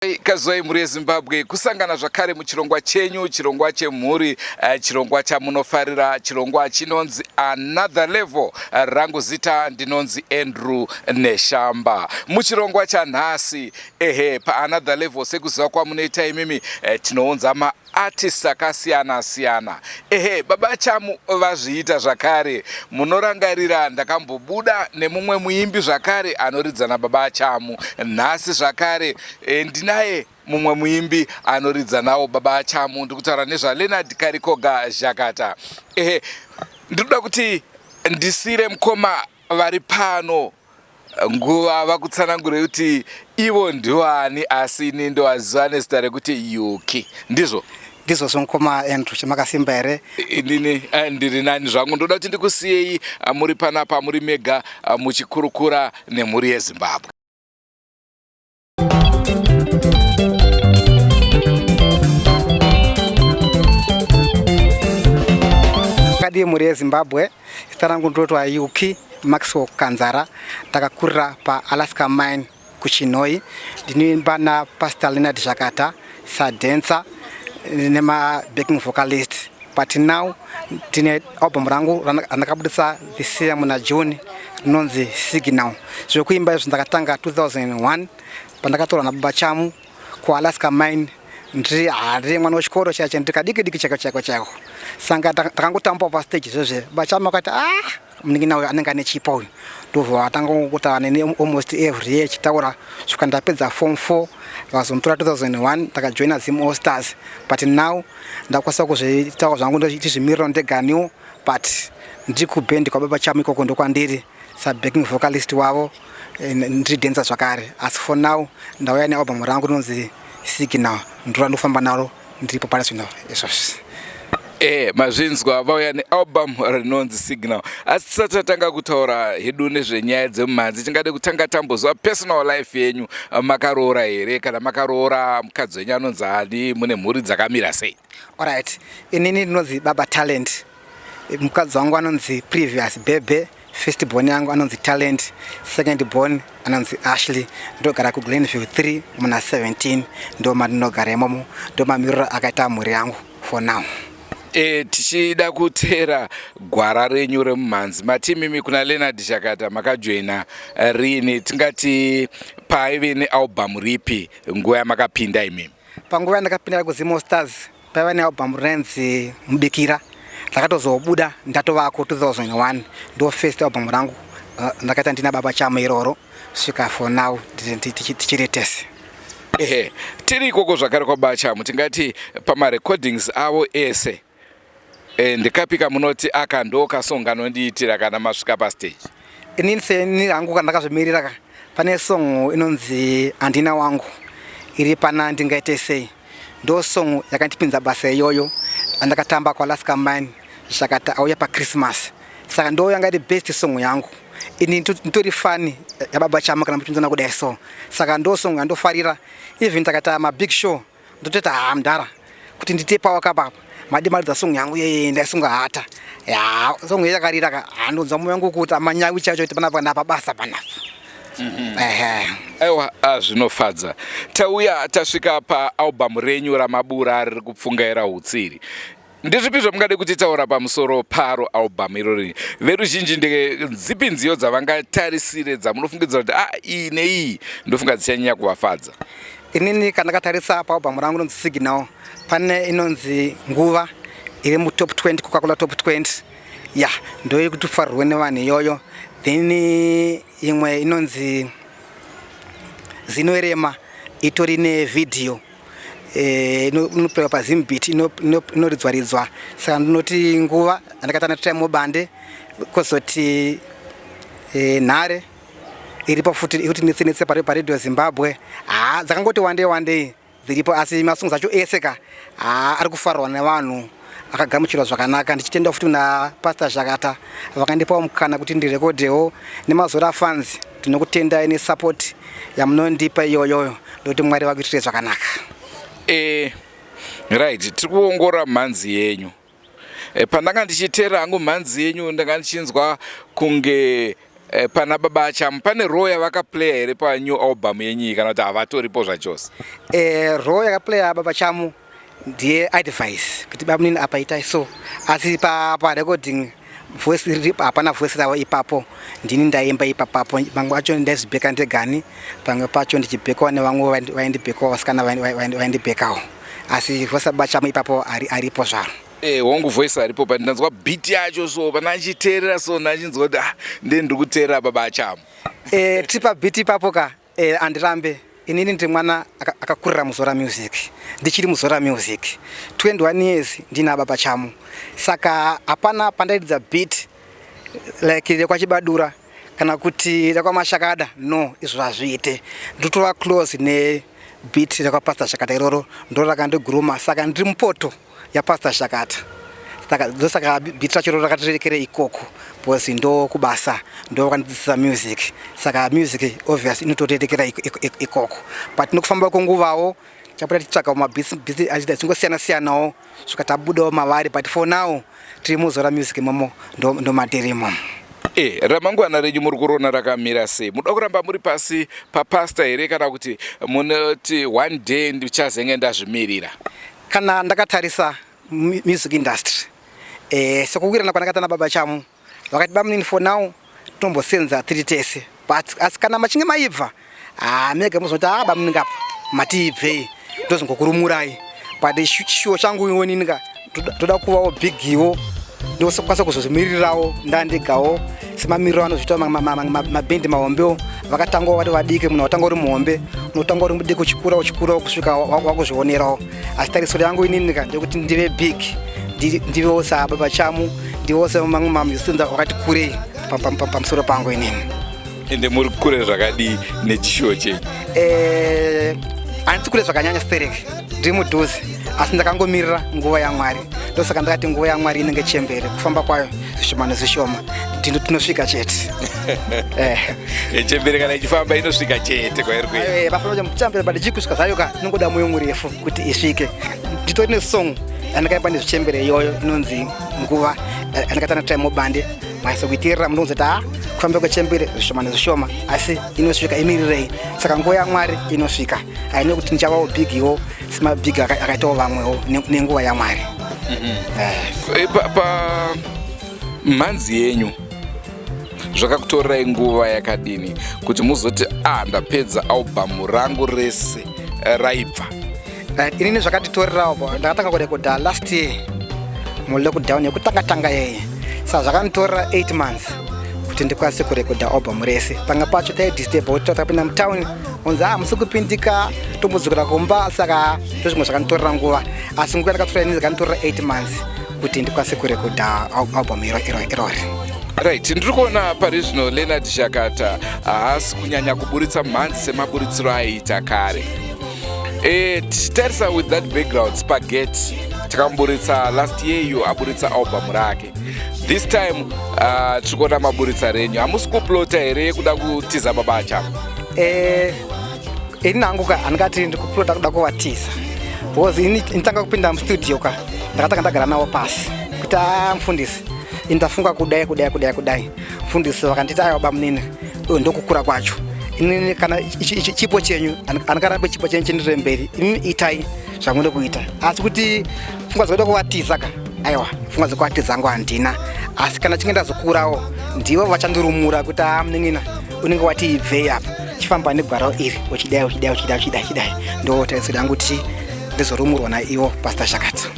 Kazwai mhuri yeZimbabwe kusangana zvakare muchirongwa chenyu, chirongwa chemhuri, chirongwa chamunofarira, chirongwa chinonzi Another Level. Rangu zita ndinonzi Andrew Neshamba. Muchirongwa chanhasi, ehe, paAnother Level sekuziva kwamunoita imimi, tinounza ma artists akasiyana siyana. Ehe, baba Chamu vazviita zvakare. Munorangarira ndakambobuda nemumwe muimbi zvakare anoridza nababa Chamu. Nhasi zvakare ndinaye mumwe muimbi anoridza nawo baba Chamu. Ndikutaura nezva Leonard Karikoga Zhakata. Ehe, ndinoda kuti ndisire mukoma vari pano nguva vakutsanangure kuti ivo ndiwani, asi ini ndovaziva nezita rekuti Yuki. Ndizvo? Ndizvozvo mukoma Andrew, chemakasimba here? Inini ndiri nani zvangu. Ndoda kuti ndikusiyei muri panapa muri mega muchikurukura nemhuri yeZimbabwe. Makadii mhuri yeZimbabwe, zita rangu ndinotwa Yuki Maxwell Kanzara, ndakakurira paAlaska Mine kuChinhoyi. Ndinoimba naPastor Leonard Zhakata sadancer nema-backing vocalist, but now ndine album rangu randakabudisa this year muna June rinonzi Signal. Zvekuimba izvi ndakatanga 2001 pandakatorwa nababa Chamu kuAlaska Mine. Ndiri handiri mwana wechikoro chaicho, ndiri kadiki diki chaiko chaiko chaiko. Saka takangotambawo pastage zvezve, baba Chamu akati, ah, munin'ina uyu anenge ane chipo uyu. Ndobva vatanga kutaura neni almost every year chitaura svika ndapedza form 4. Vazonditora 2001 ndakajoina Zim All Stars, but now ndakwanisa kuzvitaura zvangu ndichizvimirira ndeganiwo, but ndiri kubhendi kwababa Chamu ikoko ndokwandiri sabacking vocalist wavo, ndiri dancer zvakare. Asi for now ndauya nealbum rangu rinonzi Signal, ndiro randofamba naro ndiripo pari zvino izvozvi. Mazvinzwa, vauya nealbum rinonzi Signal. Asi tisati tatanga kutaura hedu nezvenyaya dzemumhanzi, tingade kutanga tambozwa personal life yenyu. Makaroora here? Kana makaroora, mukadzi wenyu anonzi ani? Mune mhuri dzakamira sei? Alright, inini ndinonzi Baba Talent, mukadzi wangu anonzi Previous Bebe, first born yangu anonzi Talent, second born anonzi Ashley. Ndogara kuGlenview 3 muna 17, ndo mandinogara imomo, ndo mamiriro akaita mhuri yangu for now. Tichida kuteera gwara renyu remumhanzi, mati imimi kuna Leonard Zhakata makajoina rini? Tingati paive nealbum ripi nguva yamakapinda imimi? Panguva yandakapinda kuZim All Stars paiva nealbum rinonzi Mubikira, rakatozobuda ndatovako 2001. Ndo first album rangu ndakaita ndina baba Chamu iroro, svika for now tichiri tese. Ehe, tiri ikoko zvakare kwababa Chamu, tingati pamarecordings avo ese, ndikapi kamunoti aka ndo kasong kanondiitira kana masvika pastage? Inini seni hangu kandakazvimirira ka, pane song inonzi Handina Wangu iri pana Ndingaite Sei. Ndo song yakandipinza basa iyoyo, andakatamba kuAlaska Mine zvakati auya paChristmas. Saka ndo yanga iri best song yangu. Ini nditori fan yababa Chamu kana muchinzona kudai so. Saka ndo song yandofarira, even takaita mabig show ndotoita haa mudhara kuti ndite power cup apa madi maridza song yangu yeye ndaisunga hata ya song yeye yakarira ka, handonzwa moyo wangu kuti amanyawi chacho kuti panapa ndapa basa panapa. Ehe. Aiwa, zvinofadza. Tauya tasvika paalbum renyu ramabura riri kupfungaira hutsiri. Ndezvipi zvamungade kutitaura pamusoro paro album irori? Veruzhinji ndedzipi nziyo dzavangatarisire dzamunofungidzira kuti iyi neiyi ndofunga dzichanyanya kuvafadza? Inini kana ndakatarisa paalbum rangu inonzi Signal, pane inonzi Nguva iri mutop 20, Coca-Cola top 20, ya ndoiri kuti farirwe nevanhu iyoyo. Then imwe inonzi Zinorema itori nevhidhiyo inopewa paZimbeat, inoridzwa ridzwa. Saka ndinoti Nguva andakaita naTime Bande, kozoti Nhare iripo futi ikuti netse netse paRadio Zimbabwe. Haa, dzakangoti wandei wandei dziripo, asi masongs acho ese ka haa ari kufarirwa nevanhu, akagamuchirwa zvakanaka. Ndichitenda futi kuna Pastor Zhakata vakandipawo mukana kuti ndirekodhewo, nemazora fans ndinokutendai nesupport yamunondipa iyoyoyo, ndokuti Mwari vakuitire zvakanaka. Right, tiri kuongorora mhanzi yenyu. Pandanga ndichiteera hangu mhanzi yenyu, ndanga ndichinzwa kunge Pana Baba Chamu pane role yavakaplaya here panew album yenyu kana kuti havatoripo zvachose? Role yakaplaya Baba Chamu ndiye advice kuti bamunini apa itai so, asi parecording voice hapana voice ravo ipapo. Ndini ndaimba ipapapo. Pamwe pacho ndaizvibheka ndegani, pamwe pacho ndichibhekawo nevamwe vaindibhekawo, vasikana vaindibhekawo, asi voice raBaba Chamu ipapo aripo zvaro. Hongu, voice aripo, but ndanzwa beat yacho, so pana achiteerera, so ndachinzwa kuti ah, ndee ndiri kuteerera Baba Chamu. Tiri pabeat ipapo ka, andirambe inini ndiri mwana akakurira muZora Music, ndichiri muZora Music 21 years ndina Baba Chamu, saka hapana pandairidza beat like rekwaChibadura kana kuti rekwaMashakada. No, izvo hazviite. Ndotova close nebeat rekwaPastor Shakata iroro, ndo rakandiguruma, saka ndiri mupoto yaPastor Shakata. Saka ndosaka beat racho roro rakatirekere ikoko, because ndo kubasa, ndo vakandidzidzisa music, saka music obvious inotorerekera ikoko. But nokufamba kwenguvawo chapota tichitsvaka mabeats achingosiyana siyanawo, svika tabudawo mavari, but for now tiri muZora Music imomo, ndo matiri imomo. Ramangwana renyu muri kurona rakamira sei? Muda kuramba muri pasi papasta here kana kuti munoti one day ndichazenge ndazvimirira? Kana ndakatarisa music industry, sekuwirana kwandakaita naBaba Chamu, vakati bamunini, for now tombosenza tiri tese, but asi kana machinge maibva, ha, mega muzoti, "Ha, bamunini ngapa matiibvei," ndozongokurumurai. But chishuwo changu iwonini ka, ndoda kuvawo bigiwo, ndokwanisa kuzozvimirirawo ndandigawo, semamiriro anozviita mabhendi mahombewo. Vakatangawo vari vadiki. Munhu watanga uri muhombe, unotanga uri mudiki, uchikura, uchikura kusvika wakuzvionerawo. Asi tarisiro yangu inini ka ndekuti ndive big, ndivewo saBaba Chamu, ndivewo semamwe mamusicians wakati kurei pamusoro pangu inini. Ende muri kure zvakadii nechishuwo chenyu? Handisi kure zvakanyanya stereki, ndiri mudhuze, asi ndakangomirira nguva yaMwari. Ndosaka ndakati nguva yaMwari inenge chembere, kufamba kwayo zvishoma nezvishoma, tinosvika chete. Chembere kana ichifamba inosvika chete kwairi kuenda. Vafamba chembere, but ichikusvika zvayo ka, inongoda mwoyo murefu kuti isvike. Nditori nesong yandakaimba nezvichembere iyoyo, inonzi "Nguva", yandakaita naTime Bande. Maisa kuiteerera, munonzoti ha, kufamba kwechembere zvishoma nezvishoma, asi inosvika, imirirei. Saka nguva yaMwari inosvika, haine kuti ndichavawo bigiwo semabhigi akaitawo vamwewo nenguva yaMwari. Pa mhanzi yenyu zvakakutorerai nguva yakadini kuti muzoti a ndapedza albhamu rangu rese raibva? Right, inini zvakatitorerawo, ndakatanga kurekodha last year mulockdown yekutanga tanga yeye, saka zvakanditorera 8 months kuti ndikwanise kurekodha album rese. Pamwe pacho taidisturba kuti takapinda mutauni, onzi a musi kupindika, tombodzokera kumba, saka ndozvimwe zvakanditorera nguva. Asi nguva yandakatora inini yakanditorera 8 months kuti ndikwanise kurekodha album irori. Right, ndiri kuona pari zvino Leonard Shakata haasi kunyanya kuburitsa mhanzi semaburitsiro aiita kare. Tichitarisa with that background, Spaghetti takamuburitsa last year iyo aburitsa album rake. This time tiri kuona maburitsa renyu. Hamusi kuplota here kuda kutiza Baba Chamu? Ini nangu ka handingati ndikuplota kuda kuvatiza, because ini nditanga kupinda mustudio ka, ndakatanga ndagara navo pasi kuti a mufundisi, ini ndafunga kudai, kudai, kudai, kudai. Mufundisi vakanditi, "Aiwa bamunini, ndokukura kwacho. Inini kana chipo chenyu handingarambe, chipo chenyu chendire mberi. Inini itai zvamunoda kuita." Asi kuti pfungwa dzekuda kuvatiza ka, aiwa, pfungwa dzekuvatiza angu handina. Asi kana chinge ndazokurawo, ndivo vachandirumura kuti, "A munin'ina, unenge wati ibvei apa, chifamba negwaro iri, uchidai, uchidai, uchidai, uchidai, uchidai." Ndo tarisiro yangu kuti ndizorumurwa naivo Pastor Shakata.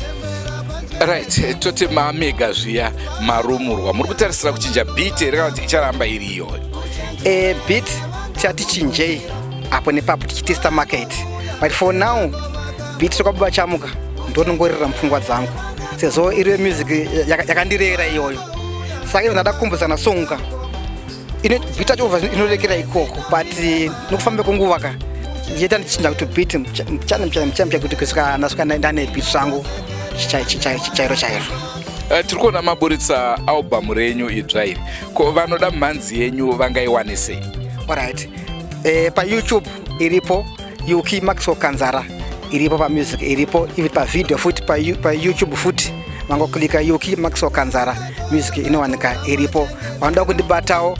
Right, toti mamega zviya marumurwa, muri kutarisira kuchinja beat here kana kuti icharamba iri iyoyo? Beat tichati chinjei apo nepapo tichitesta market, but for now beat rekwaBaba Chamuka ndonongorera mupfungwa dzangu, sezvo iriyo music yakandirera iyoyo. Saka even ndada kukumbusana songa beat yacho obva inorekera ikoko, but nokufamba kwenguva ka, ndichaita ndichinja kuti beat mchana mchana mchana mchana kuti kusvika ndasvika ndane beat rangu chairo chairo. Tiri kuona maburitsa albhamu renyu idzva iri. Ko vanoda mhanzi yenyu vangaiwane sei? Alright, paYouTube iripo, Yuki Maxwell Kanzara iripo, pamusic iripo, even pavideo futi paYouTube futi, vangoklika Yuki Maxwell Kanzara, music inowanika iripo. Vanoda kundibatawo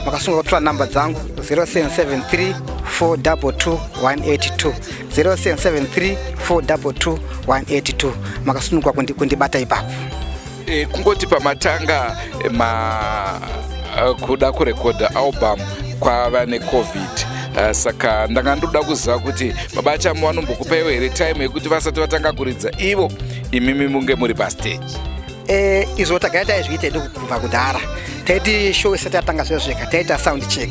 Makasunga kutora namba dzangu 0773 422 182, 0773 422 182. Makasununguka kundibata ipapo. Kungoti pamatanga ma kuda kurekodha album kwava neCovid, saka ndanga ndoda kuziva kuti Baba Chamu vanombokupaiwo here time yekuti vasati vatanga kuridza ivo, imimi munge muri pastage? Izvo tagara taizviita edu kubva kudhara. Taiti show isati yatanga zvezveka, taita sound check.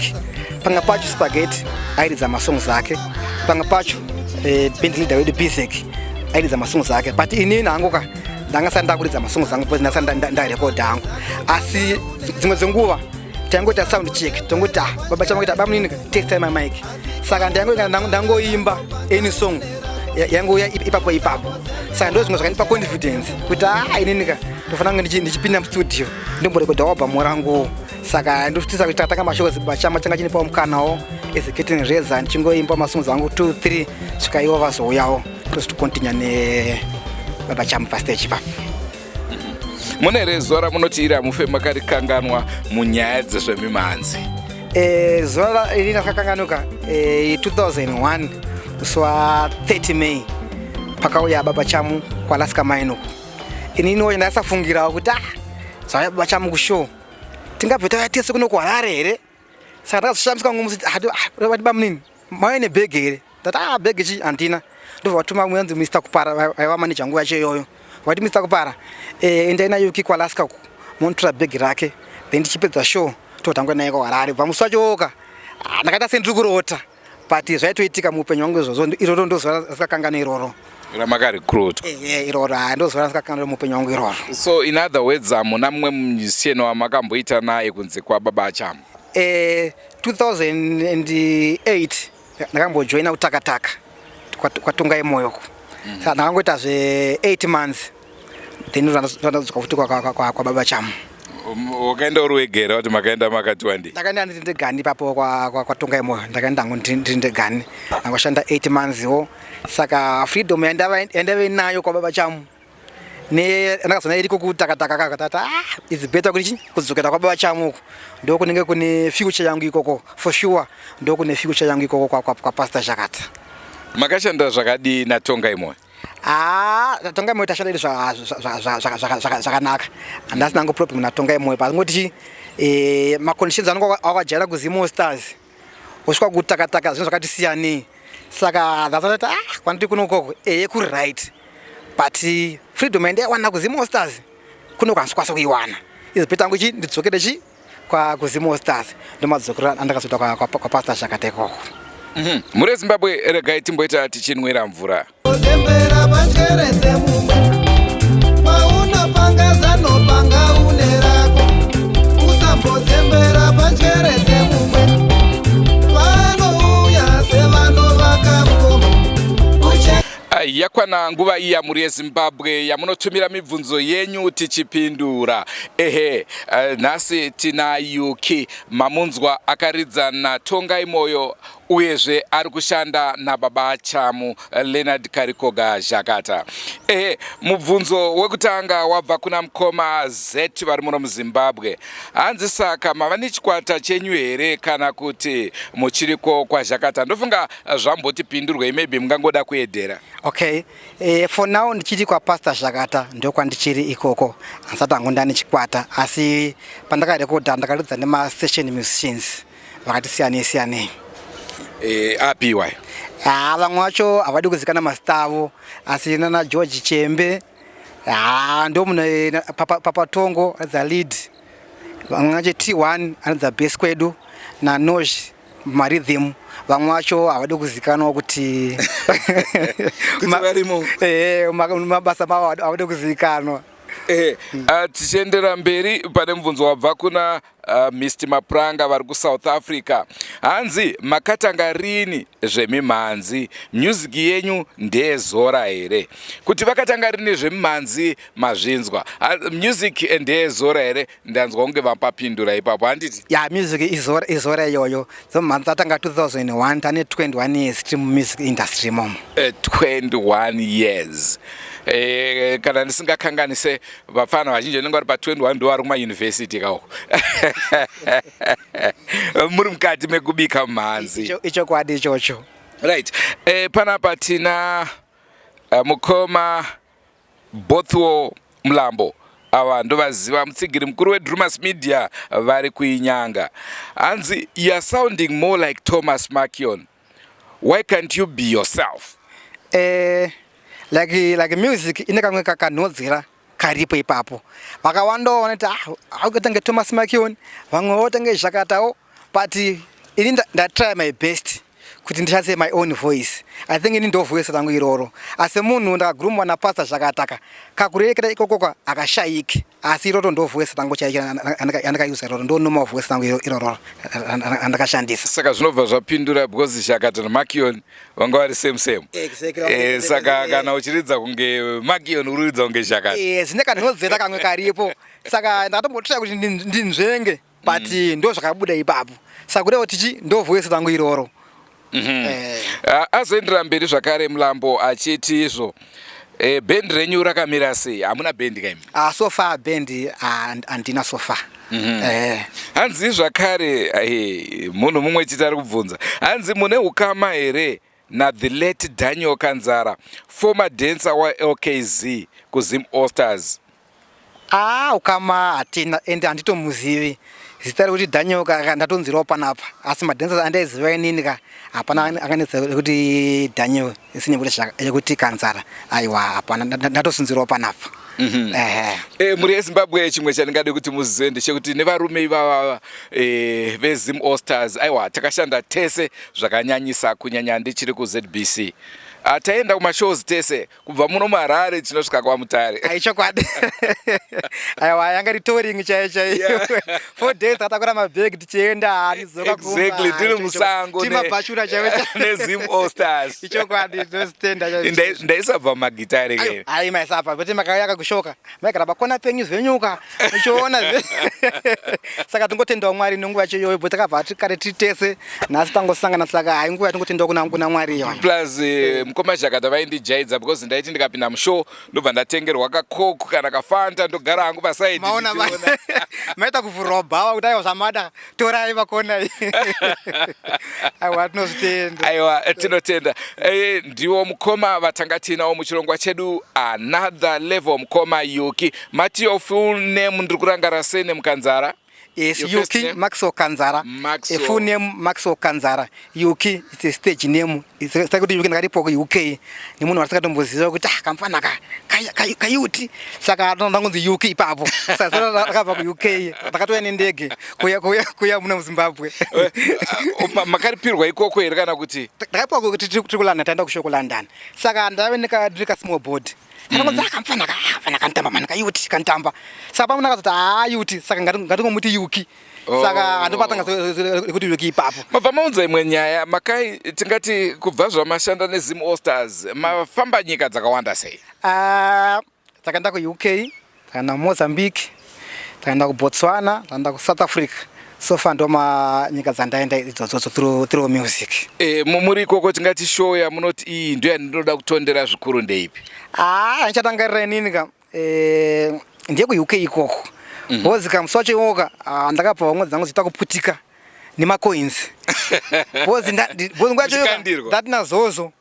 Pamwe pacho Spaghetti airidza masongs ake, pamwe pacho band leader wedu Bizek airidza masongs ake, but inini hangu ka ndanga sati ndakuridza masongs angu because ndasati ndarekodha hangu. Asi dzimwe dzenguva taingoita sound check, tongoti, ah, Baba Chamu, bamunini, test my mic. Saka ndangoimba any song yangouya ipapo ipapo. Saka ndo zvimwe zvakandipa confidence kuti a inini ka ndofanira kunge ndichipinda mustudio, ndomborekodha album rangu. Saka ndotisa kuti tatanga mashows, Bachama changa chinipawo mukanawo as a curtain raiser, ndichingoimba masongs angu 2 3, svika ivo vazouyawo, tozotocontinue neBaba Chamu pastage ipapo. Mune here zuva ramunoti iri hamufe makarikanganwa munyaya dzezvemimhanzi? Zuva iri rakakanganuka 2001, musi wa30 May, pakauya Baba Chamu kuAlaska Mine uku. Ininiwo ndasafungirawo kuti ah, zvauya Baba Chamu kushow, tingabve tauya tese kuno kuHarare here? Saka ndakazoshamisika ngomusi vati, "Bamunini, mauya nebhegi here?" Ndati, "Ah, bhegi chi handina." Ndobva vatuma umwe anzi Mr Kupara, vaiva maneja nguva yacho iyoyo. Vati, "Mr Kupara, endai naYuki kuAlaska uku, monotora bhegi rake, then tichipedza show totangwa naye kuHarare." Bva musi wacho ka, ah, ndakaita sendiri kurota, but zvaitoitika muupenyu hwangu izvozvo. Iroro ndozuva rasikakanganwa iroro. Ramakarecruitwa? Ehe, iroro ha ndozuva rasikakanganwa muupenyu hwangu iroro. So in other words, hamuna mumwe musiyano wamakamboita naye kunze kwaBaba Chamu? 2008 ndakambojoina kuTakataka kwaTongai Moyo uko. Saka ndakangoita zve 8 months, then ndodzoka futi kwaBaba Chamu. Wakaenda uri wega kuti makaenda makati wandei? Ndakaenda ndiri ndegani ipapo kwaTongai Moyo. Ndakaenda hangu ndiri ndegani, ndangoshanda 8 months wo. Saka freedom yandaive nayo kwaBaba Chamu ne ndakazona iriko kuTakataka kakatata, ah, it's better kuti kudzokera kwaBaba Chamu uku. Ndo kunenge kune future yangu ikoko, for sure. Ndo kune future yangu ikoko kwaPastor Zhakata. Makashanda zvakadii naTongai Moyo? Ah, Tongai Moyo tashanda iri zvakanaka. Handasina hangu problem naTongai Moyo pangoti maconditions anenge awakajaira kuZim Stars, usvika kuTakataka zvinhu zvakati siyanei. Saka ndasati, ah, kwandiri kuno ukoko, eye kuri right, but freedom yandaiwana kuZim Stars kuno kwansikwanisa kuiwana. It's better hangu chi ndidzokere chi kuZim Stars. Ndomadzokero andakazoita kwaPastor Zhakata ikoko. Mhuri yeZimbabwe, regai timboita tichinwira mvura. Zembera panjere dzemumwe paunopanga zano, panga une rako. Usambozembera panjere dzemumwe, vanouya sevanovaka mukoma. Yakwana nguva iya, mhuri yeZimbabwe, yamunotumira mibvunzo yenyu tichipindura. Ehe, nhasi tina Yuki Mamunzwa, akaridza naTongai Moyo, uyezve ari kushanda naBaba Chamu Leonard Karikoga Zhakata. Ehe, mubvunzo wekutanga wabva kuna mukoma Z vari muno muZimbabwe. Hanzi, "Saka mava nechikwata chenyu here kana kuti muchiriko kwaZhakata?" Ndofunga zvambotipindurwei, maybe mungangoda kuedhera. Okay, for now ndichiri kwaPastor Zhakata, ndokwandichiri ikoko. Handisati hangu ndane chikwata, asi pandakarekodha ndakaridza nemasession musicians vakati siyanei siyanei. Api iwayo? Ha, vamwe vacho havadi kuzikana mazita avo, asi nana George Chembe, ha, ndo mune Papatongo anodza lead, vamwe vacho T1 anodza bass kwedu, naNoj marhythm. Vamwe vacho havadi kuzikanwa kuti Kuti varimo. Mabasa mavo havadi kuzikanwa. Tichiendera mberi, pane mubvunzo wabva kuna Mr Mapranga vari kuSouth Africa. Hanzi, "Makatanga rini zvemimhanzi? Music yenyu ndeyezora here?" Kuti vakatanga rini zvemimhanzi mazvinzwa. Music ndeyezora here? Ndanzwa kunge vapapindura ipapo, handiti? Ya, music izora iyoyo. Dzemimhanzi tatanga 2001, tane 21 years tiri mumusic industry imomo. 21 years. Kana ndisingakanganise, vapfana vazhinji vanenge vari pa21 ndo vari kumayunivhesiti kauko. Muri mukati mekubika mhanzi. Ichokwadi ichocho. Right, panapa tina mukoma Bothwell Mlambo, ava ndovaziva, mutsigiri mukuru weDrumas Media, vari kuinyanga. Hanzi, "You are sounding more like Thomas Makion. Why can't you be yourself?" Like music ine kamwe kakanhodzera karipo ipapo. Vakawandawo vanoti, "Ah, akutange Thomas Makion," vamwe votange Zhakatawo, but ini ndatry my best kuti ndishandise my own voice. I think ini ndo voice rangu iroro, asi munhu ndakagurumwa napastor Zhakataka, kakurerekera ikokoka akashayiki, asi iroro ndo voice rangu chaicho yandakausa. Iroro ndo normal voice rangu iroro randakashandisa. Saka zvinobva zvapindura, because Zhakata naMakion vanga vari same same. Exactly. Saka kana uchiridza kunge Makion, uri kuridza kunge Zhakata. Zvine kanhodzera kamwe karipo, saka ndakatombotry kuti ndinzvenge, but ndo zvakabuda ipapo. Saka kurevo tichi ndo voice rangu iroro. Azoendera mberi zvakare Mulambo achiti izvo, bhendi renyu rakamira sei? Hamuna bhendi kaimi? Ah, so far bhendi handina so far. Hanzi zvakare, munhu mumwe chete ari kubvunza, hanzi mune ukama here nathe late Daniel Kanzara, former dancer waLKZ kuZim Allstars? Ah, ukama hatina, ende handitomuzivi. Zita rekuti Daniel ndatonzirawo panapa, asi madhancers andaiziva inini ka, hapana akanetsa rekuti Daniel isine yekuti Kanzara. Aiwa, hapana, ndatosunzirawo panapa. Ehe. Mhuri yeZimbabwe, chimwe chandingade kuti muzive ndechekuti nevarume ivava veZim All Stars, aiwa, takashanda tese zvakanyanyisa, kunyanya ndichiri kuZBC. Taenda kumashows tese kubva muno muHarare tinosvika kwaMutare. Aichokwadi, aiwa, yanga iri touring chaiyo chaiyo. 4 days takatakura mabhegi tichienda, hanidzoka. Exactly, tiri musango Timabhachura chaivo. neZim All Stars. Ichokwadi, tinozitenda. Ndaisabva mumagitare ke. Ai, maisapa kuti makauya kakushoka, maigara pakona penyu zvenyuka uchiona. Saka tingotendawo Mwari nenguva yacho iyoyo, bo takabva kare tiri tese, nhasi tangosangana. Saka hai, nguva yatingotendawo kuna Mwari iyoyo. Plus mukoma Zhakata vaindijaidza, because ndaiti ndikapinda mushow ndobva ndatengerwa kaCoke kana kaFanta, ndogara hangu pasaidi. Maona. Ndichiona. Maita kuvhurwa bhawa kuti aiwa, zvamada torai vakona. Aiwa, tinozvitenda. Aiwa, tinotenda. Ndiwo mukoma vatanga tinawo muchirongwa chedu Another Level, mukoma Yuki. Mati your full name, ndiri kurangara sene muKanzara? Yes. Your first Yuki name? Maxwell Kanzara. Maxwell. A full name Maxwell Kanzara. Yuki, it's a stage name. It's kuti Yuki ndakaripo ku UK nemunhu watisikatomboziva kuti, ah, kamfana ka kayuti, saka ndangonzi Yuki ipapo. Saka zita rakabva ku UK, ndakatouya nendege kuya muno muZimbabwe. Makaripirwa ikoko here kana kuti? Ndakapiwa kuti tiri kuLondon, taenda kushow kuLondon, saka ndaive ndiri kasmall board. Ndakangonzi, ah, kamfana ka, ah, kamfana kanotamba mani, kayuti kanotamba. Saka pamwe ndakazoti, haa, Yuti, saka ngatingomuti Yuki. Saka handopatanga kuti Yuki ipapo. Mabva maunza imwe nyaya. Makai tingati kubva zvamashanda neZim All Stars, mafamba nyika dzakawanda sei? Ah, takaenda kuUK, takaenda kuMozambique, takaenda kuBotswana, takaenda kuSouth Africa. So far ndo manyika dzandaenda idzodzo through music. Muri ikoko, tingati show yamunoti iyi ndo yandinoda kutondera zvikuru ndeipi? Ah, ndichatangarira inini ka, ndeyekuUK ikoko, because kamusi wacho iwoka, ah, ndakabva vamwe dzangu dziita kuputika nemacoins, because because nguva yacho iyoka Muchikandirwa. ndatina Zozo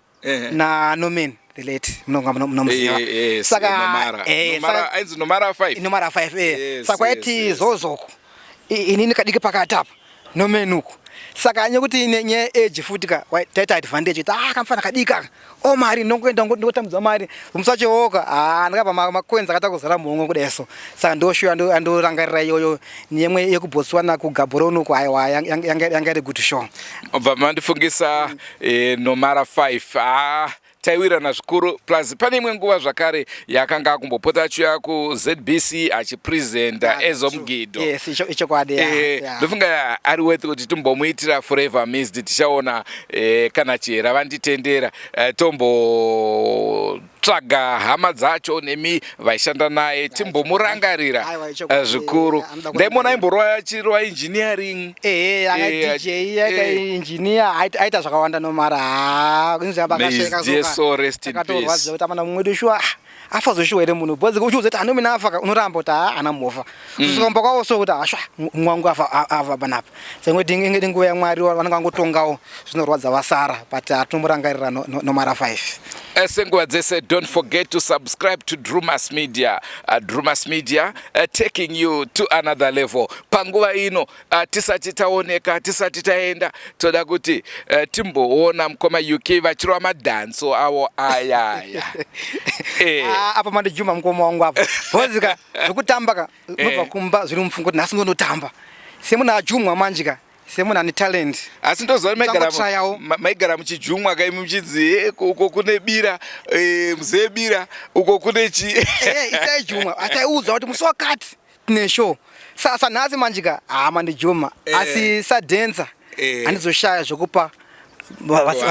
naNorman the late, munomuziva. Yes, Saka Nomara. Nomara, ainzi Nomara 5. Nomara 5. Saka kwaiti Zozoko, inini kadiki pakati apa, Norman uku. Saka anye kuti nenyaya age futi ka, taita advantage kuti, ah, kamfana kadiki aka, o mari ndongoenda ndotambidza mari. Musi wacho iwoka, ah, ndakabva macoins akaita kuzara muhomwe kudai so. Saka ndoshuwa andorangarira iyoyo, neyemwe yekuBotswana kuGaborone uko. Aiwa, yanga iri good show. Bva mandifungisa Nomara 5. Ah, taiwirana zvikuru. Plus pane imwe nguva zvakare yakanga akumbopota achiuya kuZBC achipresenta ezomugido. Yes, ichokwadi. Ndofunga ari worth kuti timbomuitira forever missed. Tichaona kana Chihera vanditendera, tombotsvaga hama dzacho nemi vaishanda naye, timbomurangarira. Aiwa, ichokwadi. Zvikuru. Anoda Ndaimona aimborova achirova engineering. Ehe, anga DJ, aita engineer, aita zvakawanda Nomara. May his dear soul rest in peace. Kuti amana mumwe wedu shuwa, ah, Afa zvoshuwa here munhu? Because uchiudza kuti anomina afa ka, unoramba kuti haa ana movha. Kusvika kumba kwavo so kuti ashwa mumwe wangu afa afa panapa. Sengoti inge nguva yaMwari vanenge vangotongawo zvinorwadza vasara, but hatinomurangarira nomara 5. Senguva dzese, don't forget to subscribe to Drumas Media. Drumas Media, taking you to another level. Panguva ino, tisati taoneka, tisati taenda, toda kuti timboona mukoma UK vachirova madhanso avo ayaya. Ah, apa mandijuma mukoma wangu apa, because ka zvekutamba ka unobva kumba zviri mufungo kuti nhasi ndonotamba semunhu ajumwa manje ka, semunhu ane talent. Asi ndoziva Musangotrayawo. Maigara muchijumwa kaimi muchinzi, uko kune bira, muzee bira, uko kune chi." Isaijumwa, asi taiudzwa kuti musi wakati tine show. Sasa nhasi manje ka, haa, mandijuma, asi sadhenza handizoshaya zvokupa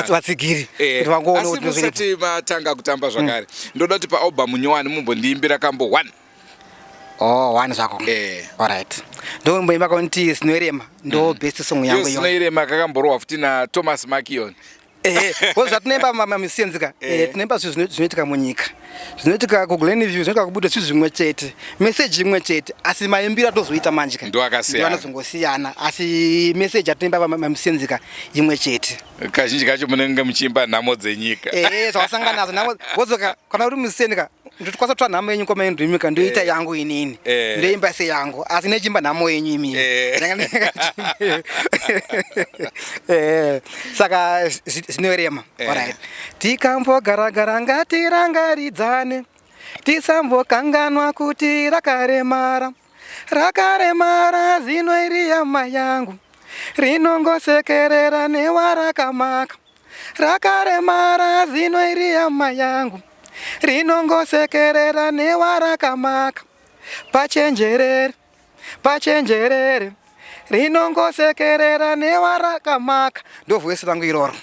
vatsigiri kuti vangoona Asi kuti zviripo. Musati matanga kutamba zvakare, ndoda kuti paalbum nyowani mumbondiimbira kambo 1. Oh, one zvako? Alright, ndomboimba kaunti Zinoirema, ndo best song yangu Iyo iyo. Zinoirema kakamborohwa futi naThomas Makion. Ehe, because zvatinoimba mamisiyens ka, tinoimba zvinhu zvinoitika munyika, zvinoitika kuGlenview, zvinoitika kubuda, zvinhu zvimwe chete, meseji imwe chete, asi maimbiro atozoita manje ka Ndo akasiyana. ndo anozongosiyana, asi meseji atinoimba mamisiyens ka imwe chete. Kazhinji kacho munenge muchiimba nhamo dzenyika. Ehe, zvawasangana nazo nhamo, wozoka kana uri musiyeni ka, ndotokwanisa kutora nhamo yenyu kwamaindrimika, ndoita yangu inini, ndoimba seyangu, asi nechimba nhamo yenyu imini. Saka zvinorema. Alright. Tikambogaragara ngatirangaridzane, tisambokanganwa kuti rakaremara, rakaremara zino iri yama yangu, rinongosekerera newarakamaka. Rakaremara zino iri yama yangu, rinongosekerera newarakamaka. Pachenjerere, pachenjerere, rinongosekerera newarakamaka. Ndo voice rangu iroro.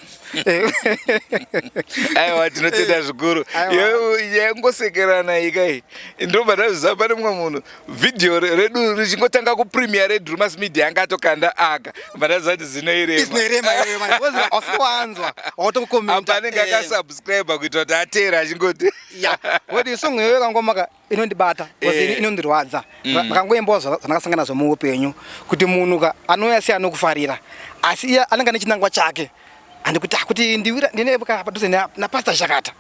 Aiwa, tinotenda zvikuru. Aiwa. Yangosekerana ikai, ndobva ndazviziva pane mumwe munhu vhidhiyo redu richingotanga kupremiere reDrumas Media anga atokanda aka, bva ndaziva kuti zinoirema. Zinoirema iyoyo manje, because hausi wanzwa wautokukomenta. Apa anenge akasubscribe kuitira kuti ateera achingoti. Ya, kuti song iyoyo kangoma inondibata because inondirwadza. Ndakangoimbawo zvandakasangana nazvo muupenyu, kuti munhu ka anouya se anokufarira, asi iye anenge ane chinangwa chake. Handikuti kuti ndiwira ndine padhuze naPastor Shakata,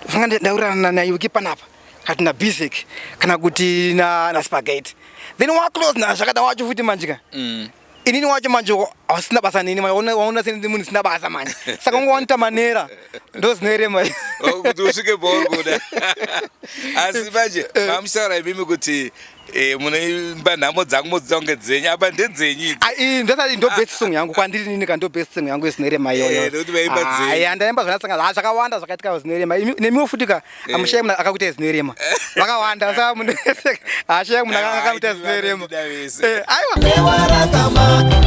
funga ndaurirana naYuki panapa, kana kuti naBisek, kana kuti naSpageti, then waclose naZvakata wacho futi manje ka. Inini wacho manje hausina basa neni manje, waona seni munhu isina basa manje, saka ungowanita manera, ndo zinoirema. Oh, kuti usvike pauri kuda. Asi manje mamuchitaura imimi kuti munoimba nhamo dzangu modzita kunge dzenyu, apa ndedzenyu idzi. Ah, iyi ndosati ndo best song yangu kwandiri nini ka, ndo best song yangu Zinoirema iyoyo. Nekuti vaimba dzenyu. Ya, ndaimba zvandasangana, zvakawanda zvakaitika Zinoirema. Nemiwo futi ka, amushaya munhu akakuita Zinoirema, vakawanda, saka munhu hashaya munhu akakuita Zinoirema. Vanondida vese. Aiwa. Newarakamaka,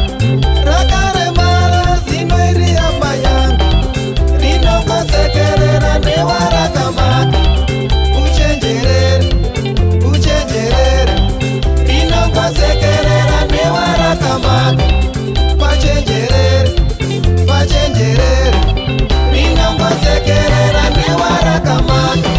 rakaremara zino iri yama yangu, rinongosekerera newarakamaka. Uchenjerere, uchenjerere, rinongosekerera newarakamaka. Pachenjerere, pachenjerere, rinongosekerera newarakamaka.